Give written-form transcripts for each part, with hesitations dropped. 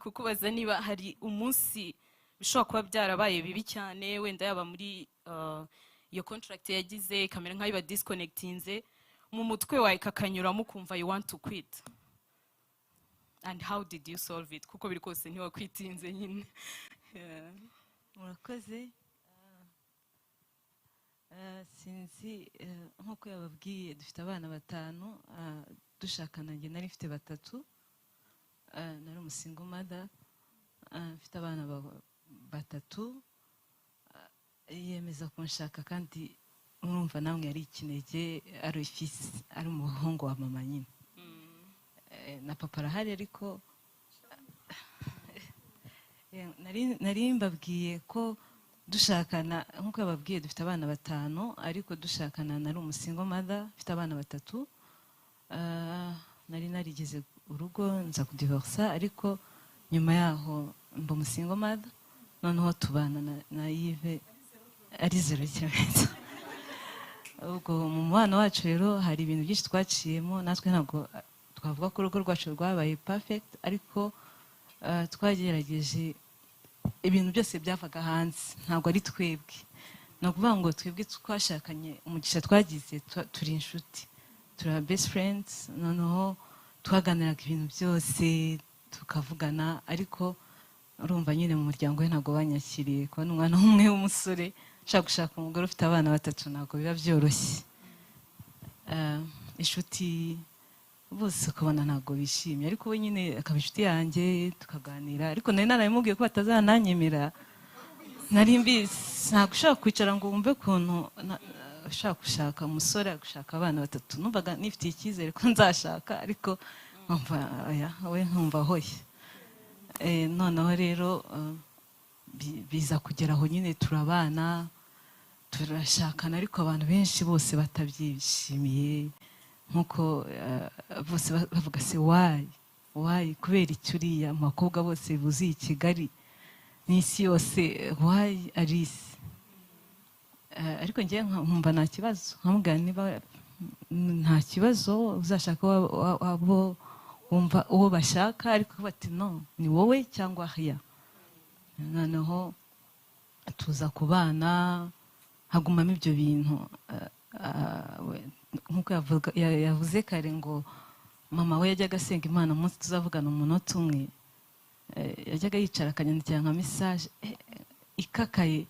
Nashaka kukubaza niba hari umunsi bishobora kuba byarabaye bibi cyane, wenda yaba muri iyo contract yagize ikamera nk'aho iba disconnectinze mu mutwe wawe, kakanyuramo ukumva you want to quit, and how did you solve it? Kuko biri kose ntiwakwitinze nyine. Yeah. Murakoze. Sinzi, nk'uko yababwiye, dufite abana batanu. Dushakana njye nari mfite batatu. Nari umu single mother, mfite abana batatu. Yemeza kunshaka, kandi murumva namwe yari ikinege, ari ifisi, ari umuhungu wa mama nyine. Na papa arahari, ariko nari mbabwiye ko dushakana, nk'uko yababwiye, dufite abana batanu, ariko dushakana nari umu single mother mfite abana batatu. Nari narigeze urugo, nza kudivorsa, ariko nyuma yaho mba umu single mother. Noneho tubana na Yves ari 0 kilometero. Ubwo mu mubano wacu rero hari ibintu byinshi twaciyemo. Natwe ntabwo twavuga ko urugo rwacu rwabaye perfect, ariko twagerageje. Ibintu byose byavaga hanze, ntabwo ari twebwe. Ni ukuvuga ngo twebwe twashakanye, umugisha twagize, turi inshuti, turi aba best friends. Noneho twaganiraga ibintu byose, tukavugana, ariko urumva nyine mu muryango we ntabwo banyakiriye. Kubona umwana umwe w'umusore ushaka gushaka umugore ufite abana batatu ntabwo biba byoroshye. Inshuti bose ukabona ntabwo bishimye, ariko we nyine akaba inshuti yanjye, tukaganira. Ariko nari narabimubwiye ko batazananyemera, nari mbizi. Ntabwo ushobora kwicara ngo wumve ukuntu ushaka gushaka umusore, gushaka abana batatu. Numvaga nifitiye icyizere ko nzashaka, ariko nkumva oya, we nkumva hoya. Noneho rero biza kugera aho nyine turabana, turashakana, ariko abantu benshi bose batabyishimiye, nk'uko bose bavuga: "Se why, why, kubera icyo uriya mu bakobwa bose buzuye i Kigali n'isi yose, why Alice?" Ariko njyewe nkumva nta kibazo, nkamubwira niba nta kibazo uzashaka abo wumva uwo bashaka, ariko bati: "No, ni wowe cyangwa hiya." Noneho tuza kubana, hagumamo ibyo bintu. Nk'uko yavuze kare ngo mama we yajyaga asenga Imana umunsi tuzavugana umunota umwe. Yajyaga yicara akanyandikira nka message ikakaye,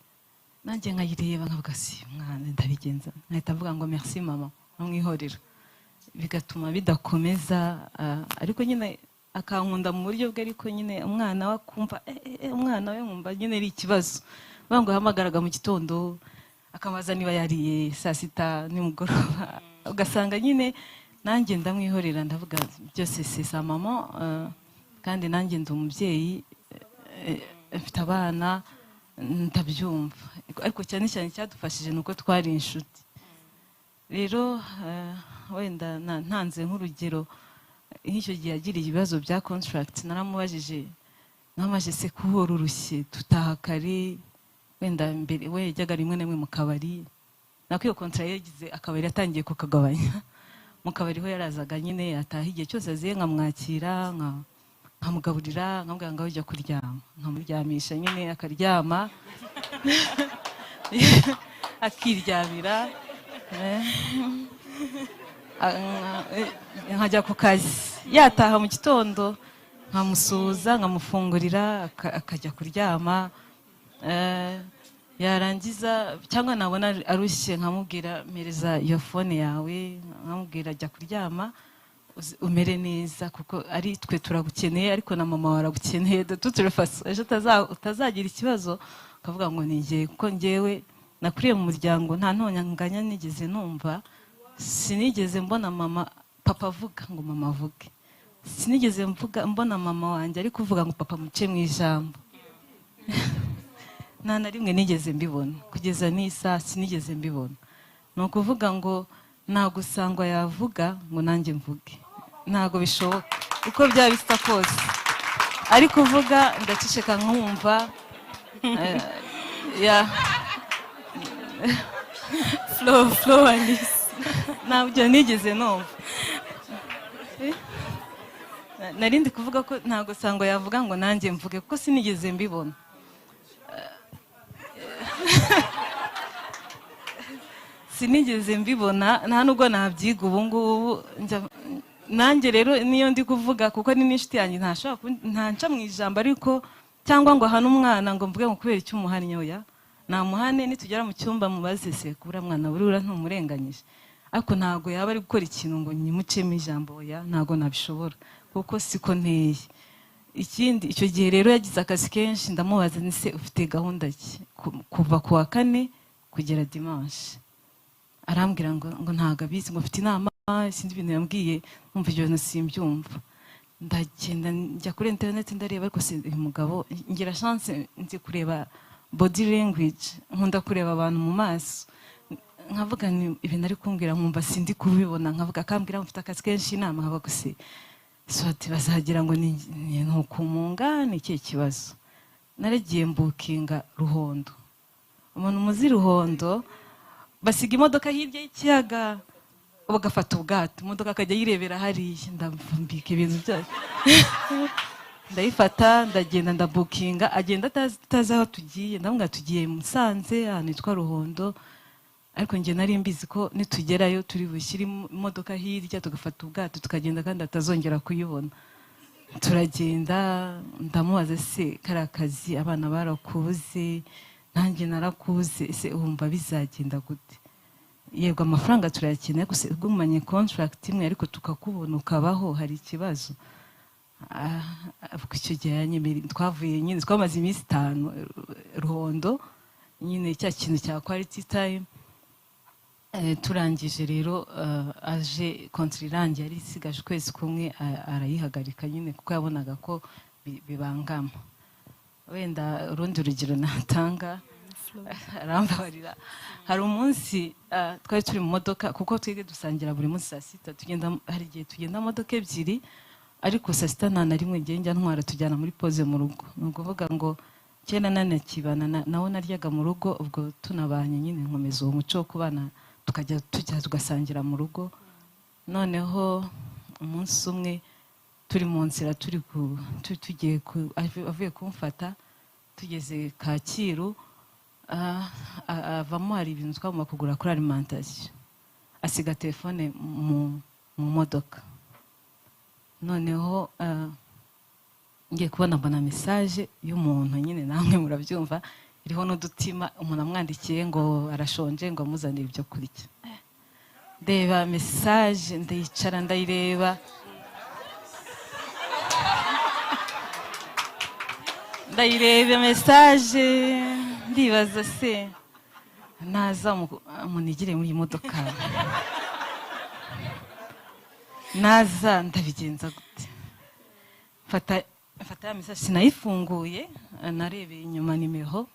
nanjye nkayireba nkavuga: "Si mwana, ndabigenza?" Nkahita mvuga ngo: "Merci mama," nkamwihorera, bigatuma bidakomeza. Ariko nyine akankunda mu buryo bwe, ariko nyine umwana we akumva umwana we nkumva nyine ari ikibazo. Bavuga ngo yahamagaraga mu gitondo akabaza niba yariye, saa sita, nimugoroba, ugasanga nyine nanjye ndamwihorera, ndavuga byose c'est sa maman. Kandi nanjye ndi umubyeyi, mfite abana, ndabyumva. Ariko cyane cyane icyadufashije ni uko twari inshuti. Rero wenda ntanze nk'urugero, nk'icyo gihe yagiriye ibibazo bya contract, naramubajije, namubajije: "Se kuhora urushye, tutaha kare?" Wenda mbere we yajyaga rimwe na rimwe mu kabari, nako iyo contrat yagize akabari yatangiye kukagabanya. Mu kabari ho yarazaga nyine, yataha igihe cyose aziye nkamwakira, nkamugaburira, nkamubwira ngo ujya kuryama, nkamuryamisha nyine akaryama, akiryamira. Nkajya ku kazi. Yataha mu gitondo nkamusuhuza, nkamufungurira, akajya kuryama. Yarangiza cyangwa nabona arushye nkamubwira: "Mpereza iyo phone yawe," nkamubwira: "Jya kuryama umere neza, kuko ari twe turagukeneye, ariko na mama wawe aragukeneye. De toute façon ejo utazagira ikibazo ukavuga ngo ni njye," kuko njyewe nakuriye mu muryango nta ntonganya nigeze numva. Sinigeze mbona mama, papa avuga ngo mama avuge, sinigeze mvuga mbona mama wanjye ari kuvuga ngo papa muce mu ijambo. Nta na rimwe nigeze mbibona, kugeza n'isaha sinigeze mbibona. Ni ukuvuga ngo ntabwo usangwa yavuga ngo nanjye mvuge, ntabwo bishoboka. Uko byaba bisa kose, ari kuvuga ndaceceka nkumva. Ya. Flow, flow, Alice. Ntabyo nigeze numva. Nari ndi kuvuga ko ntabwo Sangwa yavuga ngo nanjye mvuge, kuko sinigeze mbibona. Sinigeze mbibona, nta nubwo nabyiga ubu ngubu. Nanjye rero niyo ndi kuvuga, kuko ni n'inshuti yanjye, ntashobora ntanca mu ijambo ariko cyangwa ngo ahane umwana ngo mvuge ngo kubera icyo umuhannye. Oya, namuhane nitugera mu cyumba mubaze: "Se kubura mwana buriya ntumurenganyije?" Ariko ntabwo yaba ari gukora ikintu ngo nyimucemo ijambo. Oya, ntabwo nabishobora kuko siko nteye. Ikindi, icyo gihe rero yagize akazi kenshi. Ndamubaza ni: "Se ufite gahunda ki kuva ku wa kane kugera dimanche?" Arambwira ngo ntabwo abizi, ngo mfite inama, sinzi ibintu yambwiye, numva ibyo bintu simbyumva. Ndagenda njya kuri interineti ndareba, ariko si uyu mugabo, ngira chance nzi kureba body language, nkunda kureba abantu mu maso, nkavuga ni ibintu ari kumbwira nkumva sindi kubibona. Nkavuga, akambwira ngo mfite akazi kenshi, inama, nkavuga se swati bazagira ngo ni ukumunga, ni ikihe kibazo? Naragiye mbukinga Ruhondo. Umuntu muzi Ruhondo, basiga imodoka hirya y'ikiyaga bagafata ubwato, imodoka akajya yirebera hariya. Ndambika ibintu byose, ndayifata, ndagenda, ndabukinga, agenda atazi aho tugiye. Ndamubwira tugiye Musanze ahantu hitwa Ruhondo, ariko njye nari mbizi ko nitugerayo turi bushyire imodoka hirya, tugafata ubwato tukagenda, kandi atazongera kuyibona. Turagenda, ndamubaza: "Se kariya kazi, abana barakubuze, nanjye narakubuze, ese wumva bizagenda gute? Yego amafaranga turayakeneye, gusa ugumanye contract imwe ariko tukakubona ukabaho, hari ikibazo?" Ah, ubwo icyo gihe yanyemereye. Twavuye nyine, twamaze iminsi 5 Ruhondo nyine, cya kintu cya quality time. Turangije rero, aje contrat irangiye, yari isigaje ukwezi kumwe, arayihagarika nyine kuko yabonaga ko bibangama. Wenda urundi rugero natanga, arambabarira, hari umunsi twari turi mu modoka, kuko twebwe dusangira buri munsi saa sita. Tugenda, hari igihe tugenda modoka ebyiri, ariko saa sita nta na rimwe ngiye njya ntwara, tujyana muri pause mu rugo. Ni ukuvuga ngo kera nanakibana nawe naryaga mu rugo, ubwo tunabanye nyine nkomeza uwo muco wo kubana, tukajya tujya tugasangira mu rugo. Noneho umunsi umwe turi mu nzira, turi ku tugiye avuye kumfata, tugeze Kacyiru, avamo, hari ibintu twagomba kugura kuri alimentation, asiga telefone mu modoka. Noneho ngiye kubona mbona message y'umuntu nyine, namwe murabyumva, iriho n'udutima, umuntu amwandikiye ngo arashonje, ngo amuzanire ibyo kurya. Ndeba message, ndayicara ndayireba, ndayireba message, ndibaza: se naza munigire muri iyi modoka, naza ndabigenza gute? Mfata ya message, sinayifunguye, narebeye inyuma nimero,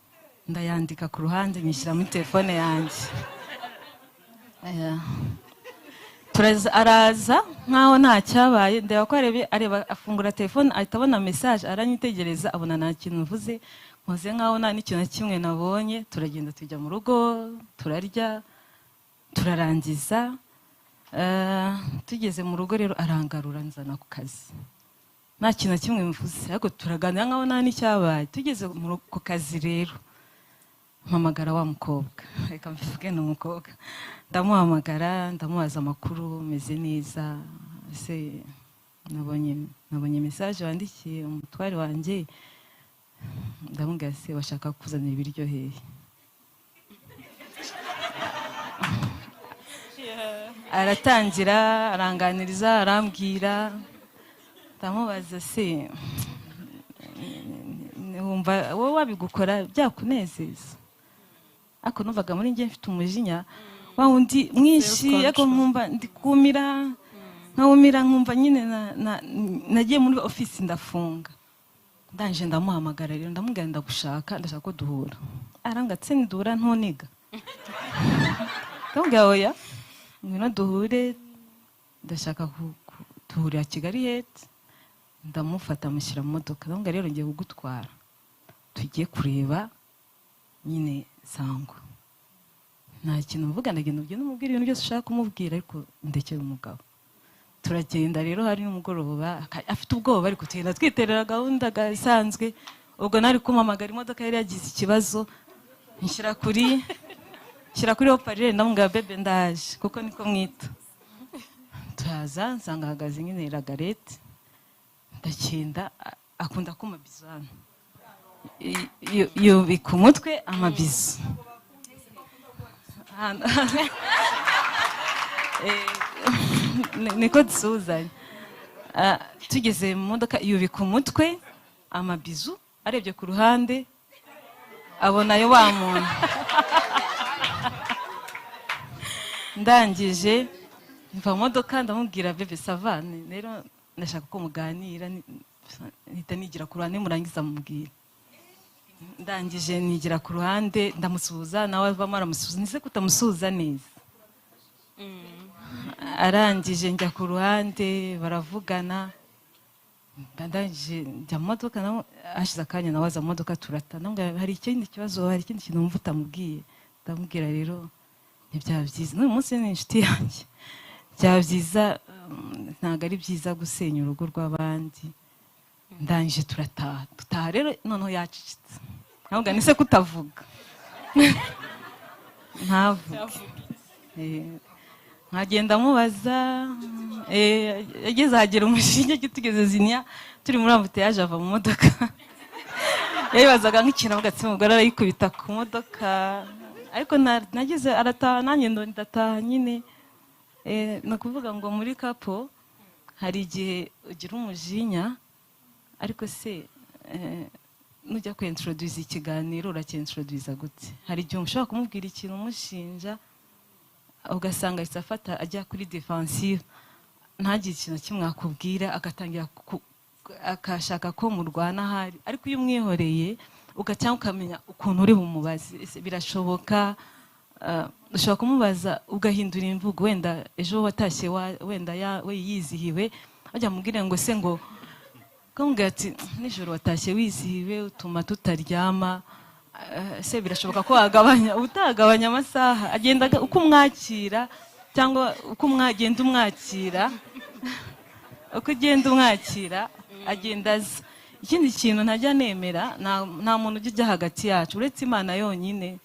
ndayandika ku ruhande, nyishyira muri telefone yanjye. Aya. Araza nkaho nta cyabaye, ndeba ko arebe, areba, afungura telefone, ahita abona message, aranyitegereza, abona nta kintu mvuze, nkoze nkaho nta n'ikintu na kimwe nabonye. Turagenda tujya mu rugo, turarya, turarangiza. Tugeze mu rugo rero arangarura, nzana ku kazi nta kintu na kimwe mvuze, ariko turaganira nkaho nta n'icyabaye. Tugeze ku kazi rero mpamagara wa mukobwa, reka mbivuge ni umukobwa, ndamuhamagara, ndamubaza amakuru: "Meze neza, ese nabonye message wandikiye umutware wanjye." Ndamubwira: "Se washaka kuzanira ibiryo hehe?" Aratangira aranganiriza, arambwira. Ndamubaza: "Se wumva wowe wabigukora byakunezeza?" Ariko numvaga muri njye mfite umujinya wa wundi mwinshi, ariko nkumva ndi kumira, nkawumira, nkumva nyine nagiye muri ofisi ndafunga. Ndangije ndamuhamagara rero, ndamubwira: "Ndagushaka, ndashaka ko duhura." Aranga ati: "Niduhura ntuniga?" Ndamubwira: "Oya, ngwino duhure, ndashaka duhurira Kigali Heights." Ndamufata, mushyira mu modoka, ndamubwira: "Rero ngiye kugutwara, tugiye kureba nyine Sangwa. Nta kintu mvuga, ndagenda ugenda umubwira ibintu byose ushaka kumubwira, ariko ndekere umugabo." Turagenda rero, hari nimugoroba, afite ubwoba, ariko tugenda twiterera gahunda isanzwe. Ubwo nari kumpamagara, imodoka yari yagize ikibazo, nshyira kuri haut-parleur, ndamubwira: "Bébé, ndaje," kuko niko mwita. Turaza, nsanga ahagaze nyine ragarete, ndagenda. Akunda kuma bisou hano. Yubika umutwe, amabizu. Niko dusuhuzanya. Tugeze mu modoka, yubika umutwe, amabizu, arebye ku ruhande abonayo wa muntu. Ndangije mva mu modoka, ndamubwira: "Bébé, ça va? Rero ndashaka ko muganira." Mpita nigira ku ruhande, murangiza mubwira. Ndangije nigira ku ruhande, ndamusuhuza, nawe avamo aramusuhuza. Nise kutamusuhuza neza. Arangije njya ku ruhande, baravugana. Ndangije njya mu modoka, nawe hashize akanya nawe aza mu modoka, turata. Ndamubwira: "Hari ikindi kibazo, hari ikindi kintu wumva utamubwiye?" Ndamubwira: "Rero ntibyaba byiza, n'uyu munsi ni inshuti yanjye, byaba byiza, ntabwo ari byiza gusenya urugo rw'abandi." Ndangije turataha. Dutaha rero noneho yacecetse. Ntabwo nise kutavuga, ntavuge. Nkagenda mubaza. Yageze ahagera umushinge, tugeze ziniya, turi muri embouteillage, ava mu modoka. Yabibazaga nk'ikintu, avuga ati: "Umugore arayikubita ku modoka." Ariko nageze arataha, nanjye ndataha nyine. Ni ukuvuga ngo muri couple hari igihe ugira umujinya, ariko se nujya kwintroduza ikiganiro, uracyintroduza gute? Hari igihe ushobora kumubwira ikintu umushinja, ugasanga ahise afata ajya kuri defensive, ntagire ikintu na kimwe akubwira, agatangira akashaka ko murwana ahari. Ariko iyo umwihoreye cyangwa ukamenya ukuntu uri bumubaze, ese birashoboka, ushobora kumubaza ugahindura imvugo. Wenda ejo watashye wenda we yizihiwe, wajya mubwire ngo se ngo ukamubwira ati: "Nijoro watashye wizihiwe, utuma tutaryama. Se birashoboka ko wagabanya, utagabanya amasaha?" Agenda uko umwakira, cyangwa uko umwagenda umwakira, uko ugenda umwakira agenda aza. Ikindi kintu ntajya nemera, nta muntu ujya ujya hagati yacu uretse Imana yonyine.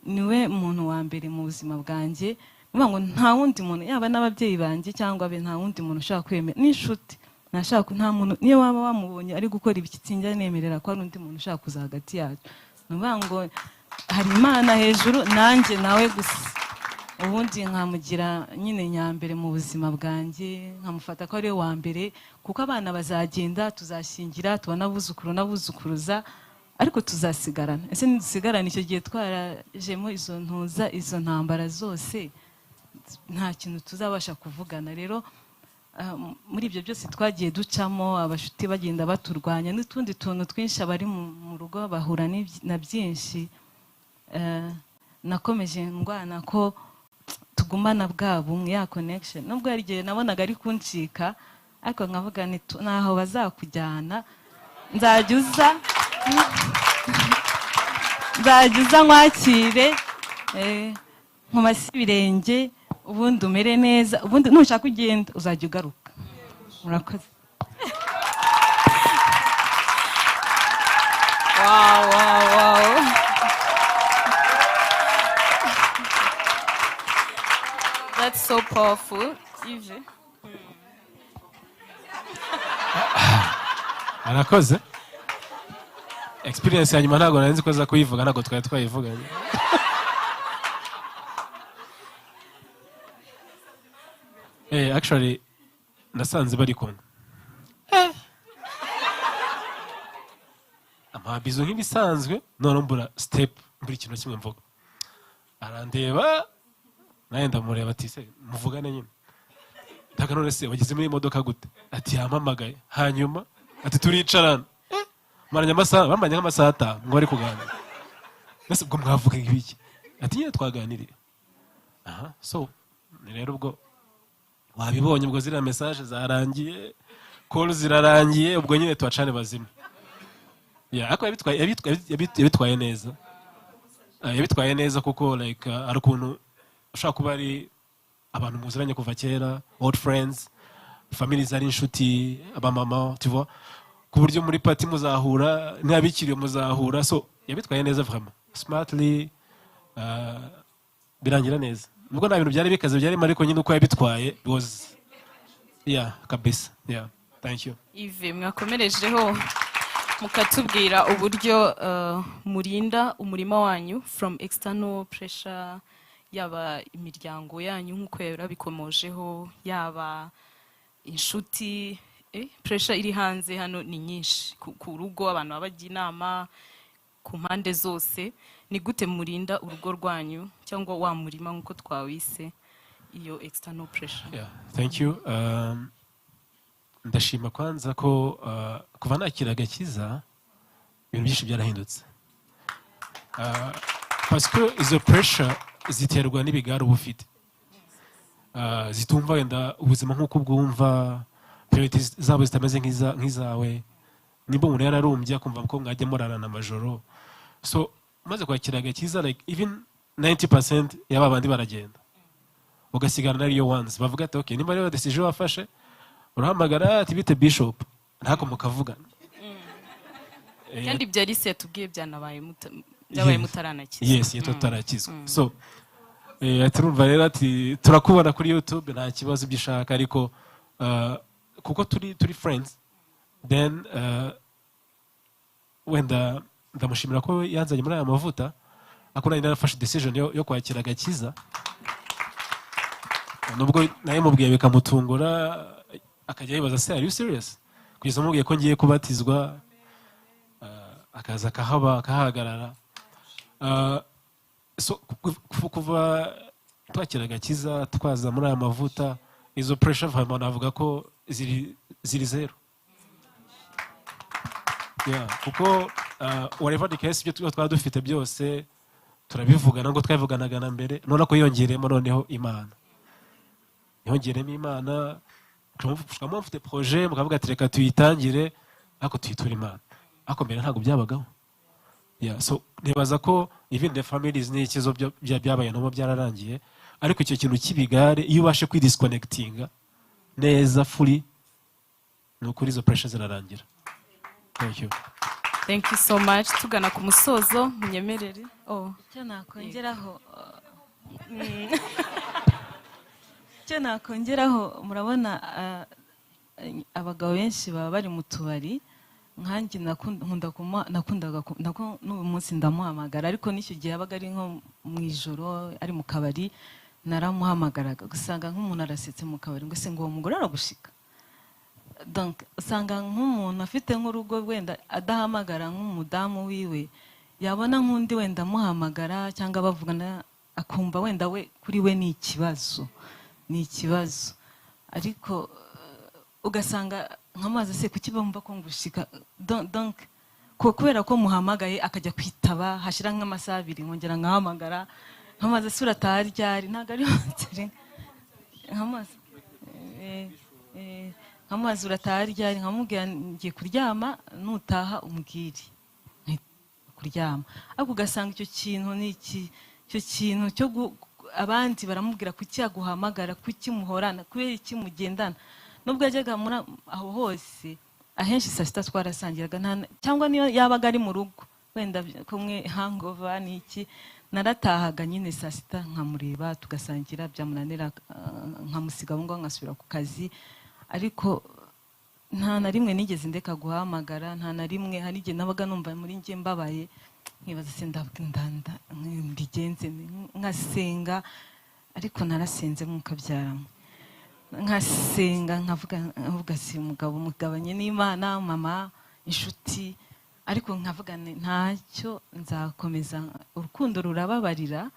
Niwe muntu wa mbere mu buzima bwanjye. Ni ukuvuga ngo nta wundi muntu, yaba n'ababyeyi banjye cyangwa abe, nta wundi muntu ushaka kwemera, n'inshuti ntashaka, nta muntu. Niyo waba wamubonye ari gukora ibiki, sinjya nemerera ko hari undi muntu ushaka kuza hagati yacu. Ni ukuvuga ngo hari Imana hejuru, nanjye nawe gusa. Ubundi nkamugira nyine nyambere mu buzima bwanjye, nkamufata ko ari we wa mbere, kuko abana bazagenda, tuzashyingira, tubona abuzukuru n'abuzukuruza, ariko tuzasigarana. Ese nidusigarana icyo gihe twarajemo izo ntuza, izo ntambara zose, nta kintu tuzabasha kuvugana. Rero muri ibyo byose twagiye ducamo, abashuti bagenda baturwanya n'utundi tuntu twinshi, abari mu rugo bahura na byinshi. Nakomeje ndwana ko tugumana bwa bumwe, ya connection, nubwo hari igihe nabonaga ari kuncika, ariko nkavuga nti ntaho bazakujyana, nzajya uza nkwakire, nkumase ibirenge, ubundi umere neza, ubundi nushaka ugenda uzajya ugaruka. Murakoze. Wow. That's so powerful. Yves. Arakoze. Experience ya nyuma ntabwo nari nzi ko aza kuyivuga, ntabwo twari twayivuganye. Actually nasanze bari kumwe, amabizo nk'ibisanzwe, none mbura step, mbura ikintu na kimwe mvuga. Arandeba, nawe ndamureba, ati: "Se muvugane nyine." Ndaga: "None se wageze muri iyi modoka gute?" Ati: "Yampamagaye." Hanyuma ati: "Turicarana." Maranye amasaha, bamaranye nk'amasaha 5 ngo bari kuganira. Ese ubwo mwavugaga ibiki? Ati: "Nyine twaganiriye." Aha so ni rero ubwo wabibonye, ubwo ziriya message zarangiye, call zirarangiye, ubwo nyine tubacane bazima. Yeah, ariko yabitwaye neza. Yabitwaye neza kuko like hari ukuntu ushobora kuba ari abantu muziranye kuva kera, old friends. Family zari inshuti, abamama, tu vois, ku buryo muri party muzahura, n'abikiriye muzahura. So yabitwaye neza, vraiment smartly, birangira neza, nubwo nta bintu byari bikaze byarimo, ariko nyine uko yabitwaye it was, yeah, kabisa. Yeah, thank you. Yves, mwakomerejeho mukatubwira uburyo murinda umurima wanyu from external pressure, yaba imiryango yanyu nk'uko yarabikomojeho, yaba inshuti. Pressure iri hanze hano ni nyinshi ku rugo, abantu baba bajya inama ku mpande zose. Ni gute murinda urugo rwanyu cyangwa wa murima nk'uko twawise iyo external pressure? Yeah, thank you. Ndashima kwanza ko kuva nakira agakiza ibintu byinshi byarahindutse, parce que izo pressure ziterwa n'ibigare uba ufite, zitumva wenda ubuzima nk'uko ubwumva, priorities zabo zitameze nk'izawe. Nimba umuntu yararumbye akumva ko mwajya murarana amajoro, so umaze kwakira agakiza, like even 90% y'aba bandi baragenda, ugasigara na your ones bavuga ati: "Okay, nimba rero decision wafashe," urahamagara ati: "Bite bishop?" Ntako mukavugana. Kandi ibyo Alice yatubwiye byanabaye byabaye mutaranakizwa. Yes, iyo tutarakizwa. So turumva rero ati: "Turakubona kuri YouTube, nta kibazo, ibyo ushaka." Ariko kuko turi friends, then wenda ndamushimira ko yanzanye muri aya mavuta, ariko nari narafashe decision yo kwakira agakiza, nubwo nawe mubwiye bikamutungura, akajya yibaza: "Se are you serious?" Kugeza mubwiye ko ngiye kubatizwa, akaza akahaba, akahagarara. So kuva twakira agakiza, twaza muri aya mavuta, izo pressure vraiment navuga ko ziri zero. Yeah, kuko whatever the case, ibyo tuba twaba dufite byose turabivugana ngo twabivuganaga na mbere. None ko yongeremo noneho Imana, yongeremo Imana, mushobora muba mufite projet, mukavuga ati: "Reka tuyitangire, ariko tuyiture Imana." Ariko mbere ntabwo byabagaho. Yeah, so nibaza ko even the families n'ikizo byabaye nabo byararangiye. Ariko icyo kintu cy'ibigare, iyo ubashe kwidisconnectinga neza fully, ni ukuri izo pressure zirarangira. Thank you. Thank you so much. Tugana ku musozo, munyemerere, oh. Icyo nakongeraho, murabona abagabo benshi baba bari mu tubari. Nkanjye nkunda nakundaga n'ubu munsi ndamuhamagara, ariko n'icyo gihe yabaga ari nko mu ijoro ari mu kabari, naramuhamagaraga. Ugasanga nk'umuntu arasetse mu kabari ngo: "Se ngo uwo mugore aragushika?" Donc usanga nk'umuntu afite nk'urugo wenda adahamagara nk'umudamu wiwe, yabona nk'undi wenda amuhamagara cyangwa bavugana, akumva wenda we kuri we ni ikibazo, ni ikibazo. Ariko ugasanga nk'amazi: "Se kuki bumva ko ngushika?" Donc kubera ko muhamagaye akajya kwitaba, hashira nk'amasaha 2 nkongera nkahamagara, nk'amazi: "Se urataha ryari?" Ntabwo ari nk'amazi, nk'amazi: "Urataha ryari?" Nkamubwira: "Ngiye kuryama, nutaha umbwire." Nkahita kuryama. Ariko ugasanga icyo kintu ni iki, icyo kintu cyo abandi baramubwira: "Kuki yaguhamagara? Kuki muhorana? Kubera iki mugendana?" Nubwo yajyaga muri aho hose, ahenshi saa sita twarasangiraga, cyangwa niyo yabaga ari mu rugo wenda kumwe hangover ni iki, naratahaga nyine saa sita nkamureba, tugasangira, byamunanira nkamusiga aho ngaho ngasubira ku kazi. Ariko nta na rimwe nigeze ndeka guhamagara, nta na rimwe. Hari igihe nabaga numva muri njye mbabaye, nkibaza: se ndanda mbigenze nte? Nkasenga, ariko narasenze nkabyaramo, nkasenga, nkavuga: si umugabo mugabanye n'Imana, mama, inshuti. Ariko nkavuga nti: "Ntacyo, nzakomeza, urukundo rurababarira,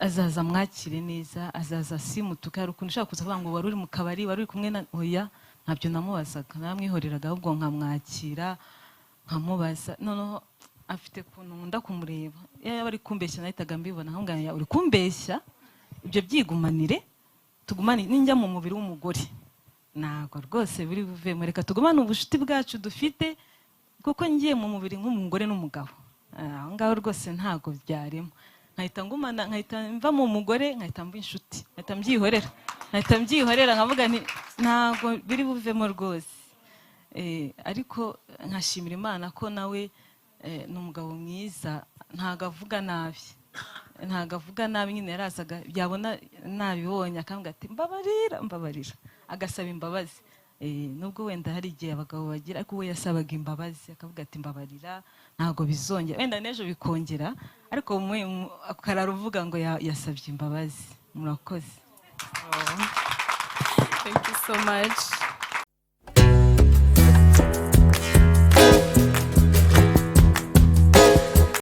azaza mwakire neza, azaza simutuka." Hari ukuntu ushobora kuza avuga ngo wari uri mu kabari, wari uri kumwe na, oya, ntabyo namubazaga, naramwihoreraga, ahubwo nkamwakira, nkamubaza. Noneho afite ukuntu nkunda kumureba, iyo yaba ari kumbeshya nahitaga mbibona, nkamubwira: "Ya, uri kumbeshya, ibyo byigumanire, tugumane. Ninjya mu mubiri w'umugore ntabwo rwose biri buvemo. Reka tugumane ubucuti bwacu dufite, kuko ngiye mu mubiri nk'umugore n'umugabo, aho ngaho rwose ntabwo byarema." Nkahita ngumana, nkahita mva mu mugore, nkahita mba inshuti, nkahita mbyihorera, nkavuga nti Ntabwo biri buvemo rwose. Ariko nkashimira Imana ko nawe ni umugabo mwiza, ntabwo avuga nabi, ntabwo avuga nabi nyine. Yarazaga yabona nabibonye akambwira ati: "Mbabarira, mbabarira," agasaba imbabazi. Nubwo wenda hari igihe abagabo bagira, ariko we yasabaga imbabazi akavuga ati: "Mbabarira, ntabwo bizongera." Wenda n'ejo bikongera, ariko akarara uvuga ngo yasabye imbabazi. Murakoze. Thank you so much.